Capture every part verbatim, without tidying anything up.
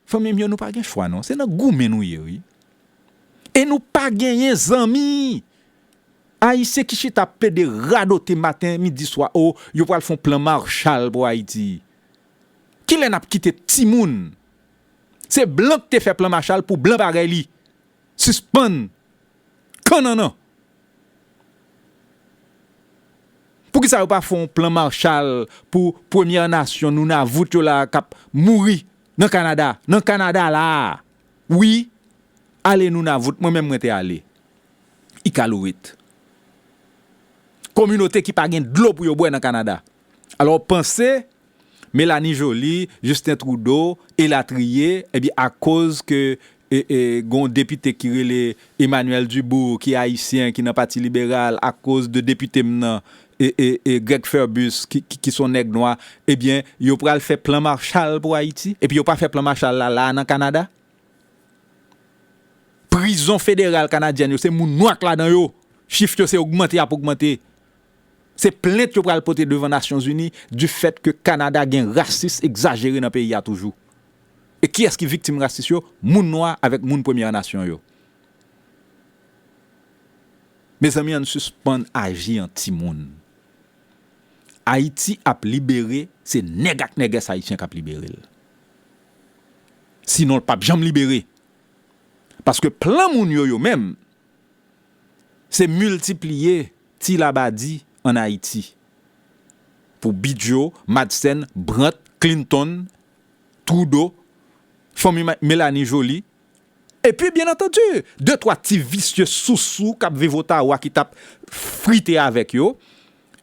Fanmi m yo, nou pa gen chwa non. Se nan goumen nou ye, wi. E nou pa genyen zanmi. Ayisyen ki chita ap plede radote maten, midi, swa, o, yo pral fè yon plan Marshall pou Ayiti. Kilè n ap kite timoun? Se blan ki te fè plan Marshall pou blan parèy li. Sispann kannannan. Poukisa yo pa fè yon plan Marshall pou Premyè Nasyon, Nunavut yo la k ap mouri nan Kanada? Nan Kanada la a. Wi, ale Nunavut, mwen menm mwen te ale. Iqaluit. Kominote ki pa gen dlo pou yo bwè nan Kanada. Alò, panse Melanie Joly, Justin Trudeau, elatriye, ebyen, akoz ke e, e, gon depite ki rele Emmanuel Dubourg, ki ayisyen, ki nan Pati Liberal, akoz de depite m nan, e, e, e, Greg Ferbus, ki, ki, ki son nèg nwa, ebyen, yo pral fè plan Marshall pou Ayiti, epi yo pa fè plan Marshall la, la nan Kanada? Prizon federal kanadyèn yo, se moun nwa k ladan yo. Chif yo se ogmante y ap ogmante. Se plent yo pral pote devan Nasyonzini du fèt ke Kanada gen rasis egzajere nan peyi a toujou. E kiyès ki viktim rasis yo? Moun nwa avèk moun Premyè Nasyon yo. Mezanmi, ann sispann aji an timoun. Ayiti ap libere, se nèg ak nègès ayisyen k ap libere l. Sinon, l p ap janm libere. Paske plan moun yo, yo menm, se miltipliye ti labadi ann Ayiti. Pou Bidjo, Madsen, Brandt, Clinton, Trudeau, fanmi Ma-, Melanie Joly. Epi, byen antandi, de twa ti visye sousou k ap viv Ottawa ki t ap frite avèk yo.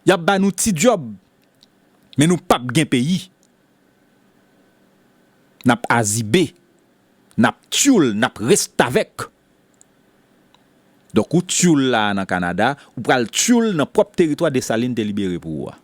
Y ap ba nou ti djòb. Men nou p ap gen peyi. N ap azibe. N ap tyoul, n ap restavèk. Donk, ou tyoul la a nan Kanada, ou pral tyoul nan pwòp teritwa Desalin te libere pou ou a.